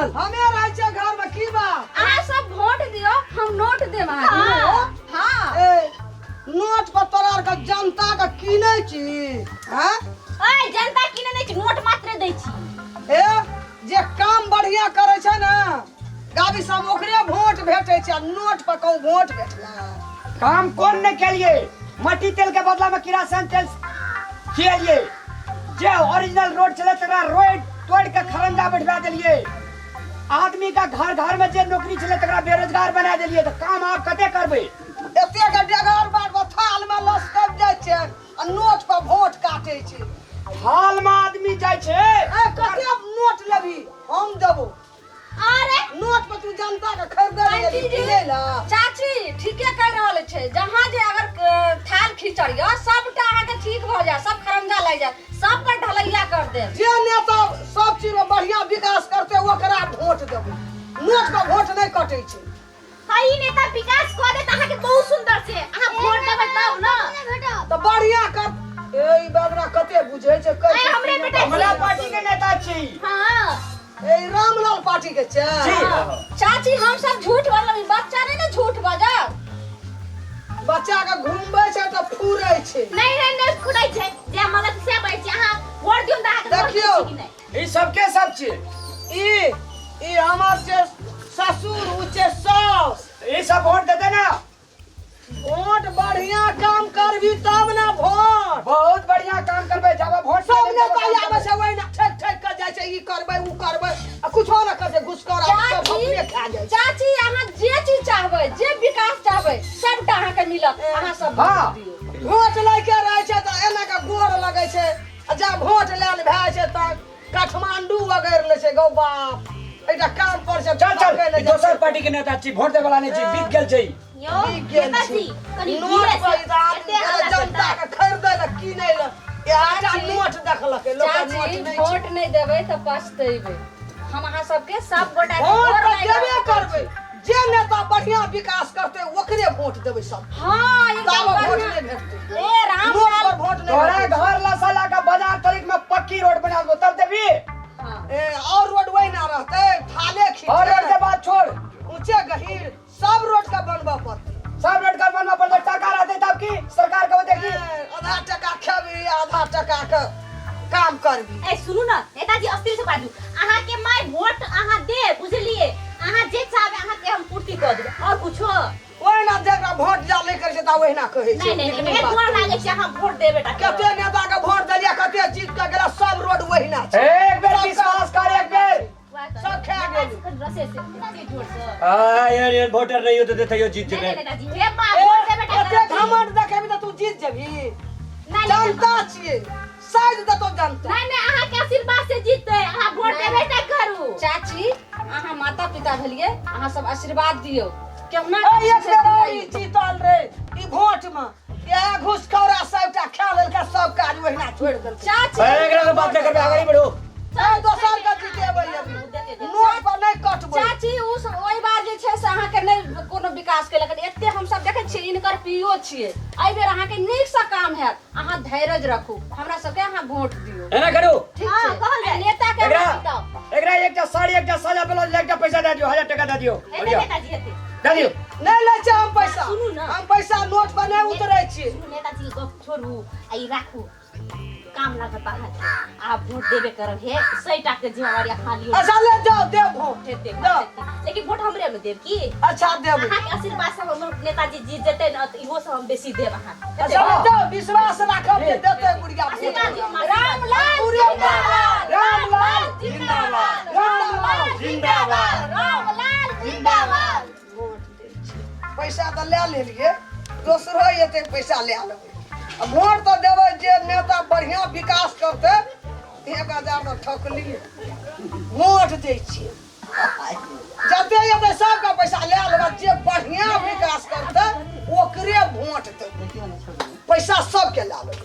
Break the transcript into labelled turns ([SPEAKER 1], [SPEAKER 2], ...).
[SPEAKER 1] गेल?
[SPEAKER 2] हमे रहै छियै घर में, की बात?
[SPEAKER 3] अहाँ सब वोट दियो, हम नोट देब अहाँके। हाँ।
[SPEAKER 2] ए, नोट पर तोरा आर के जनता के कीनै छी हैं?
[SPEAKER 4] ओए, जनता किने नहि छी, नोट मात्र दै छी।
[SPEAKER 2] ए, जे काम बढ़िया करै छै ने गाबी सब, ओकरे वोट भेटै छै, आ नोट पर कहूँ वोट भेटलै?
[SPEAKER 1] काम कोन ने केलिए? मट्टी तेल के बदला में किरासन तेल खिएलिए। जे ओरिजिनल रोड चले तकरा रोड तोड़ के खरंजा बैठवा देलिए। आदमी का घर घर में जे नौकरी चले तकरा बेरोजगार बना देलिए। तो काम आप कते करबे?
[SPEAKER 2] एते के डेगर बाट पर थाल में लसकब जाइ छै आ नोट पर वोट काटै छै।
[SPEAKER 1] हाल में आदमी जाइ छै।
[SPEAKER 2] ए, कते नोट लेबही? हम देबो।
[SPEAKER 4] अरे,
[SPEAKER 2] नोट पर तू जनता के खरीदे ले
[SPEAKER 3] आंटी
[SPEAKER 2] गेली
[SPEAKER 3] जी,
[SPEAKER 2] किनै ला?
[SPEAKER 3] चाची ठीके कहि रहल छै। जहाँ जे अगर थाल खींचड़ यऽ, सबटा अहाँके ठीक भऽ जायत, सब खरंजा लागि जायत, सब पर ढलैया कर देब।
[SPEAKER 2] जे नेता सब चीज में बढ़िया विकास करते, ओकरा वोट देबो। नोट पर वोट नहीं कटे छै।
[SPEAKER 4] हाँ, ई नेता विकास कऽ देत अहाँके बहुत सुंदर से, अहाँ वोट देबै तब ने।
[SPEAKER 2] तो बढ़िया कर। ए, ई बदरा कते बुझे छै, कहै
[SPEAKER 4] ए,
[SPEAKER 2] छै
[SPEAKER 4] हमरे
[SPEAKER 2] कि
[SPEAKER 4] बेटा
[SPEAKER 1] कमला पार्टी के नेता छी।
[SPEAKER 4] हाँ।
[SPEAKER 2] ए, ई रामलाल पार्टी के छै।
[SPEAKER 1] जी।
[SPEAKER 3] चाची, हम सब झूठ बोलबै? बच्चा नहीं ने झूठ बजत।
[SPEAKER 2] बच्चा के घुमबै छै तऽ फुरै छै।
[SPEAKER 4] नहीं नहीं नहीं फुरै छै, जे मदद से बैठ छै। अहाँ वोट दियौ तऽ अहाँके वोट दै
[SPEAKER 2] देखियौ।
[SPEAKER 4] छी कि नहि?
[SPEAKER 1] ई सबके सब छी।
[SPEAKER 2] ई ई हमर जे ससुर, उ छै सास।
[SPEAKER 1] ई सब वोट देते ना?
[SPEAKER 2] वोट बढ़िया काम करबी तब ना वोट।
[SPEAKER 1] बहुत बढ़िया काम करबे जब वोट।
[SPEAKER 2] सब नेता आबै छै, ओहिना ठेक ठेक के जाइ छै, ई करबै, उ करबै, आ कुछो ना करै छै। घुसखोर आदमी सब
[SPEAKER 3] चाची,
[SPEAKER 2] अपने खा जाइ छै।
[SPEAKER 3] चाची, अहाँ जे चीज चाहबै, जे विकास चाहबै, सबटा अहाँके मिलत। अहाँ सब वोट दियौ।
[SPEAKER 2] वोट लैके रहै छै तऽ एना के गोर लगै छै, आ जब वोट लेल भए जाइ छै तऽ काठमांडू वगैर लै छै। गौ बाप, एकटा काम पर से
[SPEAKER 1] चल चल।
[SPEAKER 2] ठकै
[SPEAKER 1] ई
[SPEAKER 2] लए जाइ
[SPEAKER 1] दोसर
[SPEAKER 2] छै।
[SPEAKER 1] पार्टी के नेता छी, वोट देवे वाला नहीं छी, बीत गेल छै।
[SPEAKER 4] यौ
[SPEAKER 2] बीत गेल
[SPEAKER 4] नेताजी,
[SPEAKER 2] छै।
[SPEAKER 4] कनि
[SPEAKER 2] नोट
[SPEAKER 4] धीरे
[SPEAKER 2] पर
[SPEAKER 4] से,
[SPEAKER 2] ई तऽ आदमी
[SPEAKER 4] एते हल्ला
[SPEAKER 2] जनता
[SPEAKER 4] करता।
[SPEAKER 2] के खरीदै लए, कीनै लए इएह टा नोट देखलकै लोक। नोट
[SPEAKER 3] चाची,
[SPEAKER 2] नहि छै।
[SPEAKER 3] वोट नहीं देबै तऽ पछतेबै हम। अहाँ सबके सब गोटा के
[SPEAKER 2] वोट
[SPEAKER 3] गोर
[SPEAKER 2] तऽ
[SPEAKER 3] लागि
[SPEAKER 2] देबे
[SPEAKER 3] रहल
[SPEAKER 2] करबै।
[SPEAKER 3] छी।
[SPEAKER 2] जे नेता बढ़िया विकास करतै, ओकरे वोट देबै सब।
[SPEAKER 3] हाँ, एकदम
[SPEAKER 2] तब वोट
[SPEAKER 3] बढ़िया।
[SPEAKER 2] नहि भेटतै।
[SPEAKER 3] ए राम
[SPEAKER 2] नोट पर वोट नहि
[SPEAKER 1] तोरा
[SPEAKER 2] भेटतै।
[SPEAKER 1] घर ला साला का बाजार तरीक में पक्की रोड बना दो तब देबी?
[SPEAKER 3] हाँ।
[SPEAKER 2] ए, और रोड वही ना रहतै, थाले
[SPEAKER 1] और रोड
[SPEAKER 2] खींचे
[SPEAKER 1] के बात छोड़।
[SPEAKER 2] ऊंचे गहीर सब रोड का बनबऽ पड़तै।
[SPEAKER 1] सब रोड का बनवा पड़ता, टका रहते तब की सरकार के देखी।
[SPEAKER 2] ए, आधा टका खेबी, आधा टका के काम करबी।
[SPEAKER 4] ए, सुनू ने नेताजी, अस्थिर से बाजू। अहाँ के my vote अहाँ दे, बुझलिए? अहाँ जे चाहबे, अहाँ के हम पूर्ति कऽ देबै। और कुछो?
[SPEAKER 2] ओहिना जकरा वोट जा नहि करै छै तऽ ओहिना कहै छै।
[SPEAKER 4] नहीं नहीं
[SPEAKER 2] नीक
[SPEAKER 4] नहीं
[SPEAKER 2] नीक बात
[SPEAKER 4] गोर
[SPEAKER 2] कहै
[SPEAKER 4] लागै
[SPEAKER 2] छै।
[SPEAKER 4] छै, अहाँ वोट देबे टा करब।
[SPEAKER 2] कते नेता के वोट देलियै, कते जीत के गेला, सब रोड ओहिना छै।
[SPEAKER 1] एक बेर विश्वास कर, एक बेर।
[SPEAKER 4] वएह तऽ।
[SPEAKER 2] सब खा गेल।
[SPEAKER 4] नेताजी, कनि रसे से एते जोर से।
[SPEAKER 1] आ यार यार, वोटर नहीं होते तो तैयो जीत
[SPEAKER 4] नहीं
[SPEAKER 1] जेबे।
[SPEAKER 4] नहीं नेताजी, हे माँ,
[SPEAKER 2] ए,
[SPEAKER 4] वोट देबे टा
[SPEAKER 2] एते
[SPEAKER 4] करब।
[SPEAKER 2] घमंड देखेबी तऽ तू जीत जेबही?
[SPEAKER 4] नहीं, नहीं,
[SPEAKER 2] जनता छियै, साइज देतौ जनता।
[SPEAKER 4] नहीं नहीं, अहाँ के आशीर्वाद से जीतते, अहाँ वोट
[SPEAKER 3] नहीं।
[SPEAKER 4] देबे टा करू।
[SPEAKER 3] चाची, अहाँ माता पिता भेलिए, अहाँ सब आशीर्वाद दियौ केहुना।
[SPEAKER 2] ए, एक बेर और ई जीतल रे ई वोट में, इएह घुसखोरा सबटा खा लेलकै, सब काज ओहिना छोड़ि देलकै।
[SPEAKER 3] चाची,
[SPEAKER 1] अरे, एकरा से बात नहीं करबे, आगे नहीं बढ़ो।
[SPEAKER 2] ए, दोसर के जीतेबै, अभी नोट पर नहि कटबै।
[SPEAKER 3] चाची, उस ओहि बार जे छै से अहाँके नहि कोनो विकास केलक, एते हमसब देखै छियै, इनकर पीओ छियै। एहि बेर अहाँके नीकसँ काम हैत, अहाँ धैर्य रखू, हमरा सबके अहाँ वोट दियौ।
[SPEAKER 1] एना करू।
[SPEAKER 3] ठीक
[SPEAKER 4] हाँ,
[SPEAKER 3] छै।
[SPEAKER 4] कहल जाय।
[SPEAKER 3] आ नेता के
[SPEAKER 1] एकरा
[SPEAKER 3] अहाँ जिताउ।
[SPEAKER 1] एकरा एकटा साड़ी, एकटा साया ब्लाउज, एकटा पैसा दे दियो, 1000 टका दे दियो।
[SPEAKER 4] हेतै
[SPEAKER 1] बढ़िया।
[SPEAKER 4] नेताजी, हेतै।
[SPEAKER 1] दे दियो।
[SPEAKER 2] नहि लै छै हम पैसा।
[SPEAKER 4] सुनू ने।
[SPEAKER 2] हम पैसा नोट पर नहि उतरै छियै।
[SPEAKER 4] सुनू नेताजी के गप छोड़ू आ ई राखू, काम लागत अहाँके। आब वोट देबे करब। हे, 100 टा के जिम्मेवारी अहाँ लियौ।
[SPEAKER 2] अच्छा, ले जाओ, देब वोट।
[SPEAKER 4] हेतै।
[SPEAKER 2] जाओ।
[SPEAKER 4] हेतै। लेकिन वोट हमरे में देब की?
[SPEAKER 2] अच्छा, देब।
[SPEAKER 4] अहाँके आशीर्वाद से हमर नेताजी जीत जेतै ने, तऽ इहो से हम बेसी देब अहाँके।
[SPEAKER 2] अच्छा, ले जाओ, विश्वास राखब जे देतै बुढ़िया वोट।
[SPEAKER 4] आशीर्वाद दियौ, आशीर्वाद।
[SPEAKER 3] रामलाल
[SPEAKER 2] पूरे
[SPEAKER 3] जिंदाबाद,
[SPEAKER 1] रामलाल
[SPEAKER 3] जिंदाबाद,
[SPEAKER 1] रामलाल
[SPEAKER 3] जिंदाबाद, रामलाल जिंदाबाद।
[SPEAKER 2] वोट दै छी। पैसा तऽ लए लेलियै, दोसरो एते पैसा लए लेबै आ वोट तऽ देबै जे नेता बढ़िआँ विकास करतै। 1000 तऽ ठकलियै। वोट दै छियै, जते एतै सबके पैसा लए लेबै, जे बढ़िआँ विकास करतै ओकरे वोट देबै। पैसा सबके लए लेबै।